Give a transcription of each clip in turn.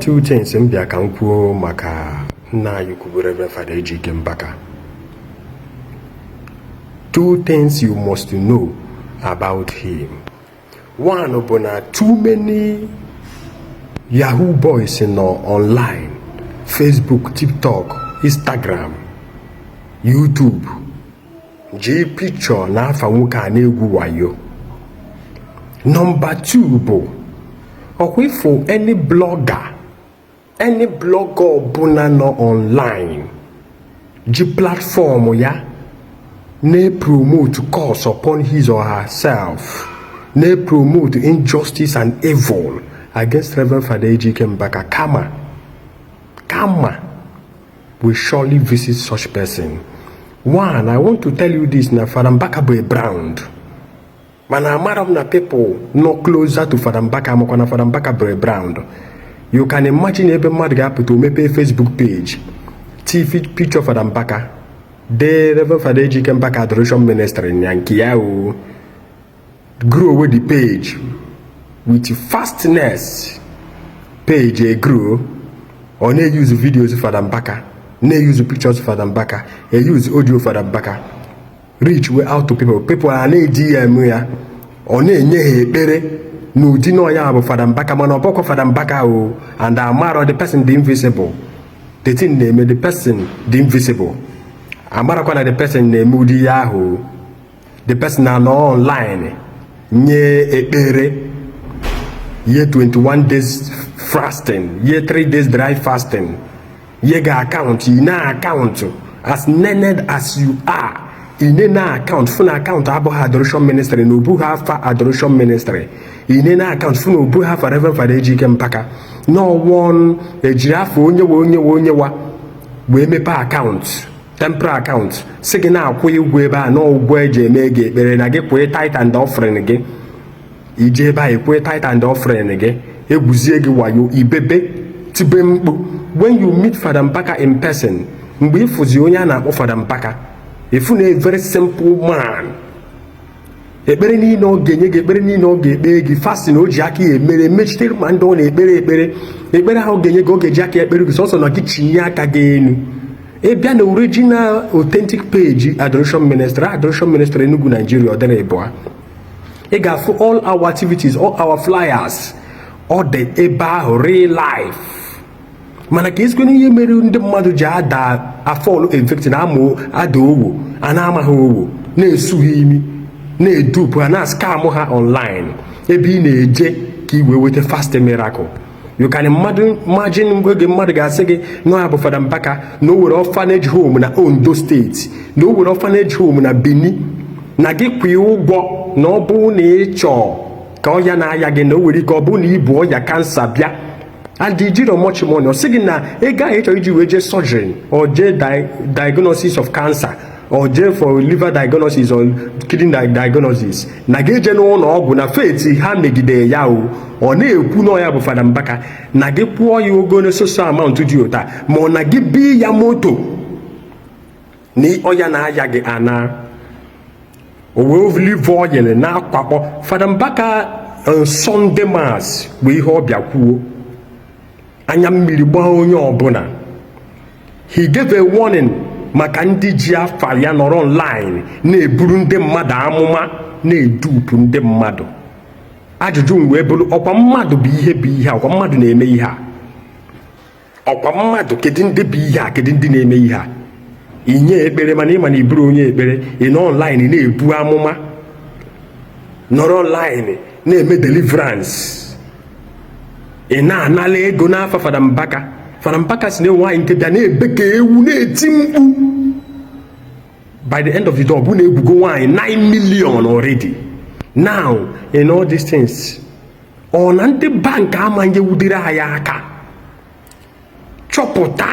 Two things m bịa ka m kwuo maka nna anyị ukwu bụ Reverend Father Ejike Mbaka. Two things you must know about him. One bụ na too many Yahoo boys nọ online, Facebook, TikTok, Instagram, YouTube, ji picture na afa nwoke a na-egwu wayo. Number two bụ ọkwa ifo any blogger ọbụla nọ online ji platform ya na-promote curse upon his or herself, na-promote injustice and evil against Reverend Father Ejike Mbaka, kama will surely visit such person. One, I want to tell you this, na Father Mbaka bụ a brand, mana amara m na people nọ closer to Father Mbaka amakwa na Father Mbaka bụ a brand. You can imagine ebe mmadụ ga-apụta, o mepee Facebook page, tii picture Father Mbaka, dee "Reverend Father Ejike Mbaka Adoration Ministry" na nke ya, o grow with the page with fastness. Page e grow, ọ na-use videos Father Mbaka, na-use pictures Father Mbaka, e-use audio Father Mbaka, reach way out to people. People a na-DM ya, ọ na-enye ha ekpere n'ụdị na ọya bụ Father Mbaka, mana ọ bụkwa Father Mbaka o. And amarọ the person dị invisible, the thing na-eme, the person dị invisible, amarakwa na the person na-eme ụdị ya ahụ. The person na-anọ online nye ekpere, ye 21 days fasting, ye 3 days dry fasting, ye ga account ị na account. As learned as you are, ine na account fụ na account abụghị Adoration Ministry, na obughị afa Adoration Ministry. Ine na account fụ na obughị afa Reverend Father Ejike Mbaka n'ọwọn, ejiri afọ onye wa, onye wa, onye wa wee mepee account, temporary account, si gị na-akwụ ụgwọ ebe a na ụgwọ eji eme gị ekpere, na gị kwụọ tithe and offering gị. Ije ebe a ekwee tithe and offering gị, egwuzie gị wayo, ibebe tibe mkpu. When you meet Father Mbaka in person, mgbe ịfụzi onye a na-akpọ Father Mbaka, ịfụ na a very simple man. Ekpere niile ọ ga-enye gị, ekpere niile ọ ga-ekpe gị, fasting o ji aka ya emere emechitere ma ndị ọ na-ekpere ekpere, ekpere ahụ ọ ga-enye gị, ọ ga-eji aka ya ekpere gị, sọsọ na gị chinye aka gị elu. Ị bịa na original authentic page Adoration Ministry, Adoration Ministry Enugu, Nigeria, ọ dịrị ịbụa, ị ga-afụ all our activities, all our flyers, ọ dị ebe ahụ, real life. Mana ka ezigbo ihe mere ndị mmadụ ji ada a-fall a victim, amụ ada owo a na-amaghị owo, na-esu ha imi, na-edupu ha, na-scam ha online, ebe ị na-eje ka ị wee weta fast miracle. You can imagine oge mmadụ ga-asị gị na ya bụ Fada Mbaka, na o were orphanage home na Ondo State, na o were orphanage home na Benin, na gị kwụọ ụgwọ, na ọ bụrụ na ị chọọ ka ọya na-aya gị, na o nwere ike ọ bụrụ na ibu ọya cancer bịa and ijiro much money, ọ sị gị na ego ahụ ị chọrọ iji wee jee surgery or jee diagnosis of cancer or jee for liver diagnosis or kidney diagnosis, na gị eje n'ụlọ ọgwụ na faith ha megide ya o. Ọ na-ekwu na ya bụ Fada Mbaka, na gị kwụọ ya ogo na so amount dị ụta, ma ọ na gị bi ya moto na ọya na-aya gị ana o wee olive oil na-akwakpọ Fada Mbaka. Sunday Mass bụ ihe ọ bịa kwuo, anya mmiri gbaa onye ọbụla. He gave a warning maka ndị ji afa ya nọrọ online na-eburu ndị mmadụ amụma, na-edupu ndị mmadụ. Ajụjụ m wee bụrụ, ọkwa mmadụ bụ ihe bụ ihe a? Ọkwa mmadụ na-eme ihe a? Ọkwa mmadụ? Kedu ndị bụ ihe a? Kedu ndị na-eme ihe a? Inye ekpere, mana ịma na iburu onye ekpere, ị nọ online na-ebu amụma, nọrọ online na-eme deliverance, ị na-anala ego n'afa Fada Mbaka. Fada Mbaka si na nwaanyị nke bịa na-ebe ka ewu, na-eti mkpu, by the end of the day, ọ bụ na egwugo nwaanyị 9 million already. Now, in all these things, ọ na ndị bank amaghị ewudere anyị aka chọpụta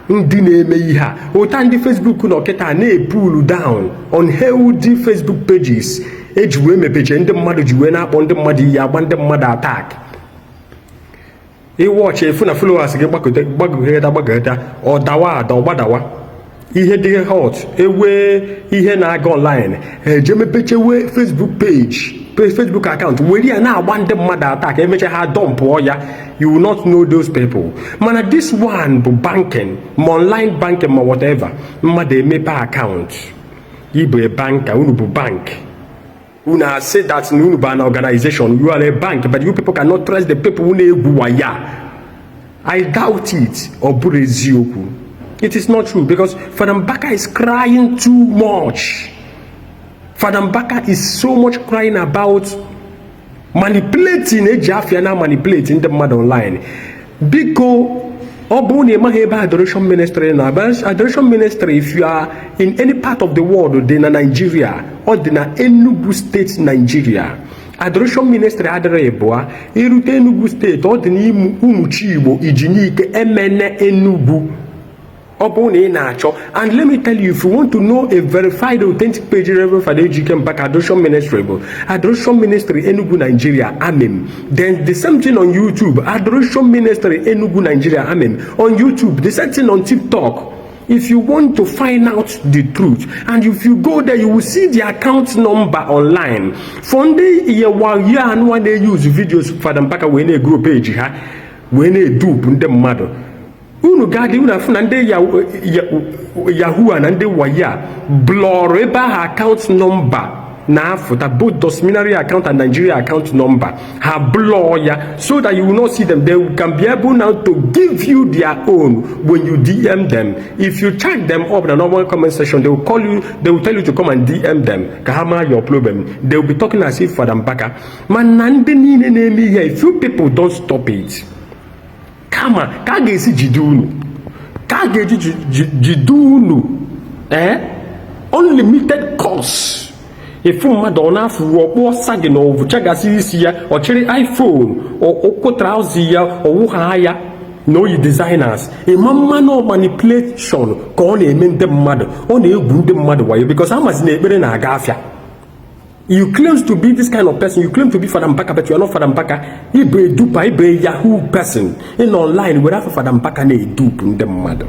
ndị na-eme ihe a. Ụta ndị Facebook nọ kịta na-epull down unhealthy Facebook pages eji wee mepeche ndị mmadụ ji wee na-akpọ ndị mmadụ iyi, agba ndị mmadụ attack. Ịwọchị efu na followers gị gbagogeda gbagogeda, ọ dawa ada, ọ gbadawa. Ihe dị hot, ewe ihe na-aga online, eje mepechewe Facebook page. Facebook account were ya na-agba ndị mmadụ attack. Emechaa, ha dumpụọ ya, you will not know those people. Mana this one bụ banking, ma online banking, ma whatever. Mmadụ emepe account, ịbụ a banker, unu bụ bank, unu asị that na unu bụ an organization. You are a bank, but you people cannot trust the people na-egwu waya. I doubt it. Ọ bụrụ eziokwu, it is not true, because Father Mbaka is crying too much. Father Mbaka is so much crying about manipulating, eji afịa na manipulate ndị mmadụ online. Biko, ọ bụrụ na ị maghị ebe Adoration Ministry na Adoration Ministry, if you are in any part of the world, dị na Nigeria, ọ dị na Enugu State, Nigeria. Adoration Ministry adịrị ịbụa. Irute Enugu State, ọ dị n'ime Umuchi Igbo Ijinike Emene, Enugu. Ọ bụrụ na ị na-achọ, and let me tell you, if you want to know a verified, authentic page Reverend Father Ejike Mbaka Adoration Ministry, bụ Adoration Ministry Enugu, Nigeria, Amem. Then the same thing on YouTube, Adoration Ministry Enugu, Nigeria, Amem on YouTube. The same thing on TikTok. If you want to find out the truth, and if you go there, you will see the account number online. For ndị iyewayo anụwa na-use videos Father Mbaka wee na-egrow page ha, wee na-edupe ndị mmadụ, unu ga-adị, unu afụ na ndị yahoo na ndị waya blọrọ ebe ahụ. Account number na-afụta, both the seminary account and Nigeria account number, ha blur ya so that you will not see them. They can be able now to give you their own when you DM them. If you chat them up in a normal comment section, they will call you, they will tell you to come and DM them ka ha mara your problem. They will be talking as if Father Mbaka. Mana ndị niile na-eme ihe, if you people don't stop it, kama ka a ga-esi jide unu, ka a ga-eji jide unu, ee, unlimited curse. Efu mmadụ, ọ na-afụ ọkpụ ọsa gị na ọvụchagasị isi ya, ọ chịrị iPhone, ụkwụ trouser ya ọwụgha ya na oyi designers, ịma mmanụ manipulation ka ọ na-eme ndị mmadụ, ọ na-egwu ndị mmadụ wayo, because amazi na ekpere na-aga afịa. You claim to be this kind of person, you claim to be Father Mbaka, but you are not Father Mbaka. Ịbụ a duper, ịbụ a yahoo person ị nọ online were afọ Father Mbaka na-edupu ndị mmadụ.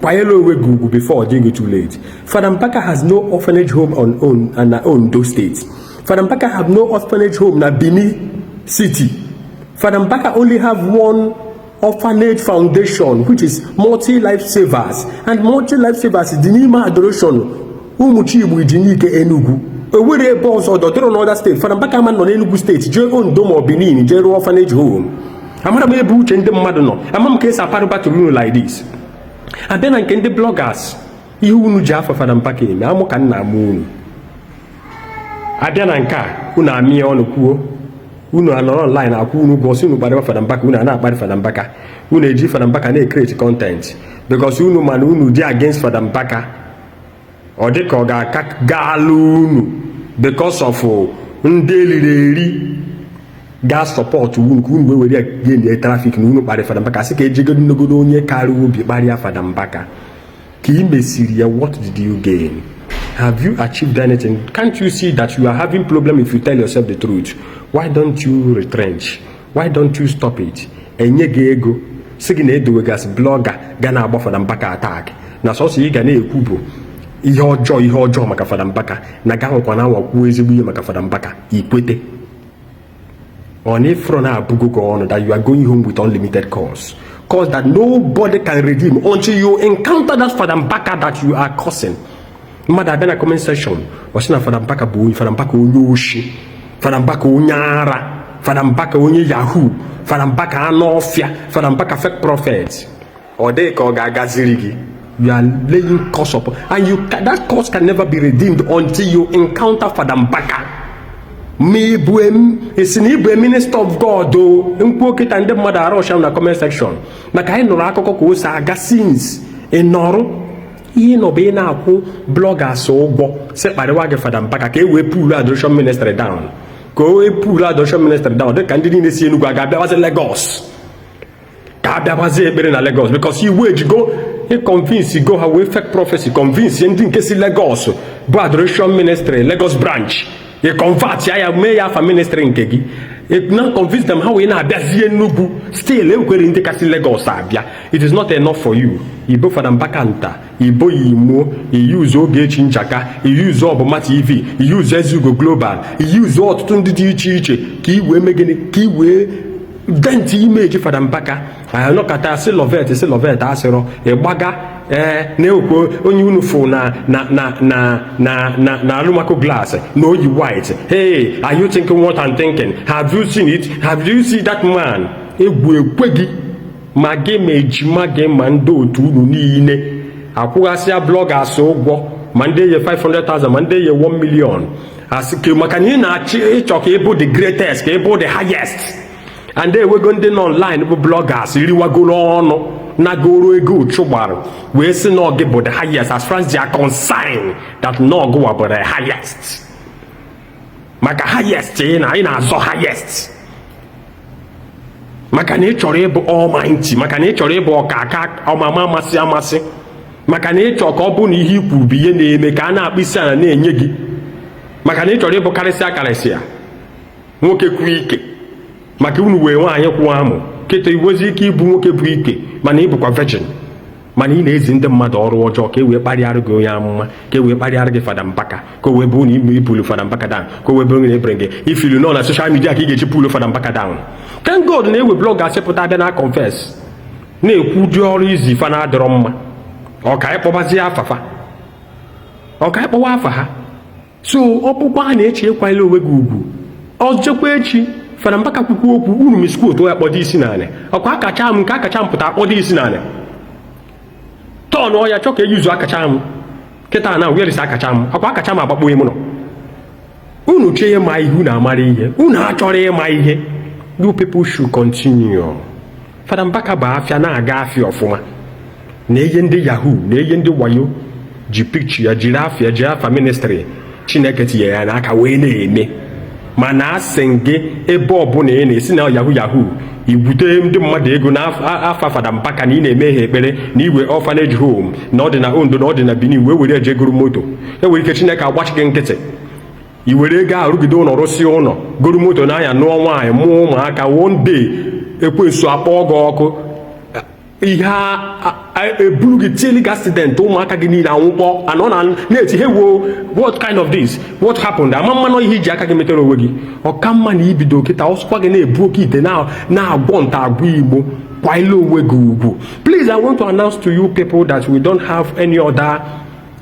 Kwanyere onwe gị ugwu before ọ dịghị too late. Father Mbaka has no orphanage home on own na Ondo State. Father Mbaka have no orphanage home na Benin City. Father Mbaka only have one orphanage foundation, which is Multi Life Savers, and Multi Life Savers dị n'ime Adoration Ụmụchigbo Ijinike, Enugu. Ewere ebe ọzọ dọdịrọ n'other state. Father Mbaka ama nọ n'Enugu State jee Ondo ma ọ Benin jee rụọ orphanage home. Amara m ebe uche ndị mmadụ nọ, ama m ka esi aparụ batụrụ unu like this. Abịa na nke ndị bloggers, ihe unu ji afọ Fada Mbaka eme amụ ka nna amụ unu. Abịa na nke a, unu amịa ọnụ kwuo, unu anọrọ online akwụ unu ụgwọ, sị unu kparịwa Fada Mbaka. Unu a na-akparị Fada Mbaka, unu eji Fada Mbaka na-ecreate content, because unu mana unu dị against Fada Mbaka, ọ dị ka ọ ga-aka gaalụ unu because of ndị eriri eri ga support unu, ka unu wee were ya gain traffic na unu kparị Fada Mbaka, sị ka ejigodo nnogodo onye karịa obi kparịa Fada Mbaka. Ka ị mesiri ya, what did you gain? Have you achieved anything? Can't you see that you are having problem? If you tell yourself the truth, why don't you retrench? Why don't you stop it? Enye gị ego, sị gị na edowegasị blogger ga na-agba Fada Mbaka attack, na sọsọ ị ga na-ekwu bụ ihe ọjọọ, ihe ọjọọ maka Fada Mbaka, na ga nwekwa na anwakwuo ezigbo ihe maka Fada Mbaka, ikwete ọ na ifro na abụgo gị ọnụ that you are going home with unlimited curse, curse that nobody can redeem until you encounter that Fada Mbaka that you are cursing. Mmadụ abịa na comment section, ọ sị na Fada Mbaka bụ onye, Fada Mbaka onye oshi, Fada Mbaka onye ara, Fada Mbaka onye yahoo, Fada Mbaka anụ ọfịa, Fada Mbaka fake prophet. Ọ dịghị ka ọ ga-agaziri gị. You are laying curse up and that curse can never be redeemed until you encounter Fada Mbaka. Ma ị bụ esi na ịbụ a minister of God o nkwuo kịta, ndị mmadụ arụsha na comment section, maka anyị nụrụ akụkọ ka o si aga since ị nọrụ ihe nọ bụ ị na-akwụ bloggers ụgwọ, sị kparịwa gị Fada Mbaka, ka e wee pull Adoration Ministry down, ka o wee pull Adoration Ministry down, dịka ndị niile si Enugu a ga-abịawazi Lagos, ka abịabazie ekpere na Lagos, because iwu ejigo convince go ha wee fake prophecy convince ndị nke si Lagos bụ Adoration Ministry Lagos branch, ị convert ya, ya mee ya afa ministry nke gị. Na convince them ha wee na-abịazie Enugu. Still ekwere ndị kasị Lagos abịa. It is not enough for you. Ibo Fada Mbaka nta ibo ya imo iyuzu Ogechi Njaka, iyuzu Ọbụma TV, iyuzu Ezugo Global, iyuzu ọtụtụ ndị dị iche iche ka i wee mee gịnị? Ka i wee dent image Fada Mbaka. Anọkọta sị Lovet, sị Lovet asịrọ ịgbaga. Ee, na-ekwe onye unu fụ na alụmakụ glass na oyi white. Hey, are you thinking what I'm thinking? Have you seen it? Have you seen that man? Egwu ekwe gị, ma gị ma ejima gị ma ndị otu unu niile akwụghasịa bloggers ụgwọ, ma ndị eye 500,000, ma ndị eye 1 million, asị ke maka na ị na-achọ ịchọ ka ịbụ the greatest, ka ịbụ the highest. And ewego ndị nọ online bụ bloggers riwagoro ọnụ, nagoro ego uchu gbara wee sị na gị bụ the highest, as far as they are concerned, that na ọgụwa bụ the highest. Maka highest ị na ị na-azọ highest, maka na ị chọrọ ịbụ almighty, maka na ị chọrọ ịbụ ọkaka ọmama amasị amasị, maka na ị chọrọ ka ọ bụ na ihe i kwuru bụ ihe na-eme ka a na-akpụ isi ala na-enye gị, maka na ị chọrọ ịbụ karịsịa karịsịa nwoke kwuo ike, maka unu wee nwaanyị kwụọ amụ kịta iwezi ike ịbụ nwoke bụ ike, mana ị bụkwa virgin, mana ị na-ezi ndị mmadụ ọrụ ọjọọ ka e wee kparịara gị onye amụma, ka e wee kparịara gị Fada Mbaka, ka o wee bụ na ime ipulu Fada Mbaka down, ka o wee bụrụ na ebere gị ifilu nọ na social media ka ị ga-eji pulu Fada Mbaka down. Thank God na-ewe bloggers pụta abịa na confess, na-ekwu ụdị ọrụ izi fa na-adịrọ mma. Ọ ka ịkpọbazie afafa, ọ ka ịkpọwa afa ha. So ọ bụkwa a na-eche ịkwanyere onwe gị ugwu. Ọjekwa echi Fada Mbaka kwukwu okwu unu misquote ya, kpọdo isi n'ala. Ọkwa akacha m nke akacha m pụta akpọdo isi n'ala tọn ya chọ ka eyuzu akacha m kịta na werisi akacha m. Ọkwa akacha m agbakpo m nọ unu chee ịma ihe, unu amara ihe, unu achọrọ ịma ihe. You people should continue. Fada Mbaka bụ afịa na-aga afịa ọfụma na ihe ndị yahoo na ihe ndị wayo ji pikchi ya, jiri afịa, jiri afa ministry Chineke tinyere ya n'aka wee na-eme. Mana asị gị, ebe ọbụla ị na-esi na yahoo yahoo igwute ndị mmadụ ego na afa Fada Mbaka na ị na-eme ha ekpere na iwe orphanage home na ọ dị na Ondo na ọ dị na Benin wee were eje goro moto, enwere ike Chineke agbachi gị nkịtị. I were ego ahụ rụgide ụlọ, rụsịa ụlọ, goro moto n'anya, nụọ nwaanyị, mụọ ụmụaka. One day ekwensu akpọọ gị ọkụ, ihe eburu gị, tieli gị accident, ụmụaka gị niile anwụkpọ anọ na na-eti, "Hey wo, what kind of this? What happened?" Ama mmanụ ihe iji aka gị metere onwe gị. Ọka mma na ibido kịta ọsụkwa gị na-ebu oke ite na-agwọ nta agwọ igbo. Kwaile onwe gị ugwu. Please, I want to announce to you people that we don't have any other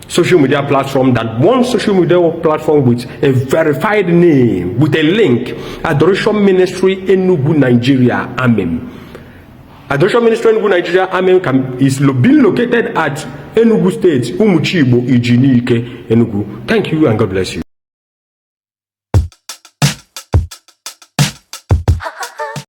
social media platform than one social media platform with a verified name, with a link: Adoration Ministry Enugu Nigeria Amen. Adoration Ministry Enugu Nigeria Amen is being located at Enugu State, Umuchigbo, Ijinike, Enugu. Thank you and God bless you.